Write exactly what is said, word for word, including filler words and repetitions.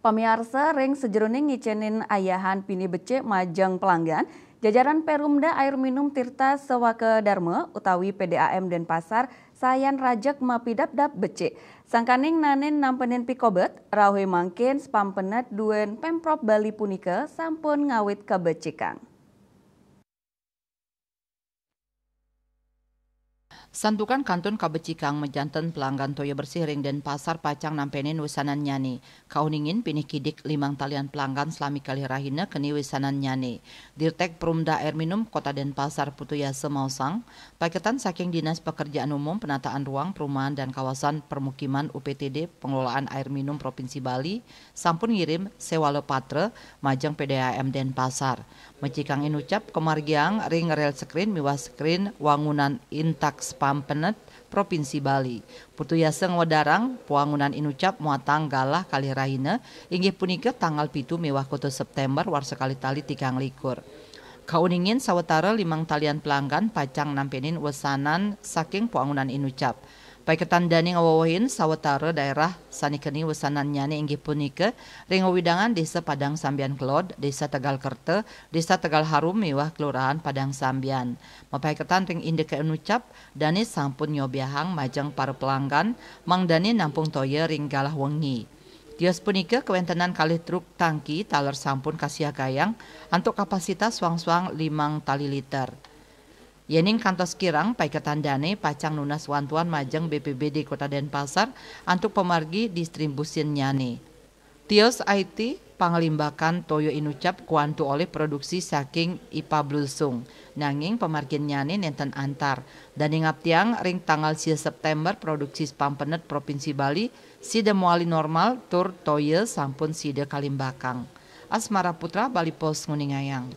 Pamiarsa, ring sajeroning ngicenin ayahan pinih becik majeng pelanggan, jajaran Perumda Air Minum Tirta Sewaka Dharma utawi P D A M Denpasar sayan rajeg mapidabdab becik. Sangkaning naenin nampenin pikobet, rauh mangkin spam penet duén Pemprov Bali punika sampun ngawit kabecikang. Santukan kantun kabecikang majanten pelanggan toya bersih ring Denpasar pacang nampenin wesanannyané. Kauningin pinih kidik limang talian pelanggan salami kalih rahina keni wesanannyané. Dirtek Perumda Air Minum Kota Denpasar Putu Yasa maosang, paiketan saking Dinas Pekerjaan Umum, Penataan Ruang, Perumahan dan Kawasan Permukiman U P T D Pengelolaan Air Minum Provinsi Bali sampun ngirim sewala patra majeng P D A M Denpasar. Mecikang inucap kamargiang ring rel sekrin miwah sekrin wangunan intak spam penet Provinsi Bali. Putu Yasa ngwedarang, pawangunan inucap muatang galah kalih rahina, inggih punika tanggal pitu miwah kutus September warsa kalih tali tigang likur. Kauningin sawatara limang talian pelanggan pacang nampenin wesanan saking pawangunan inucap. Paiketan dané ngawewehin sawatara daerah sané keni wesanannyané inggih punika ring wewidangan Desa Padang Sambian Kelod, Desa Tegal Kerta, Desa Tegal Harum miwah Kelurahan Padang Sambian. Mapaiketan ring indika inucap, dané sampun nyobiahang majeng para pelanggan, mangdané nampung toya ring galah wengi. Tios punika kawéntenan kalih truk tangki taler sampun kasiagayang antuk kapasitas soang-soang limang tali liter. Yéning kantos kirang, paiketan dané pacang nunas wantuan majeng B P B D Kota Denpasar antuk pamargi distribusinnyané. Tios I T, panglimbakan toya inucap kuantu olih produksi saking I P A Bluesung. Nanging pamarginnyané nénten antar. Dané ngaptiang ring tanggal sia September produksi spam penet Provinsi Bali sida mawali normal tur toya sampun sida kalimbakang. Asmara Putra, Bali Post, nguningayang.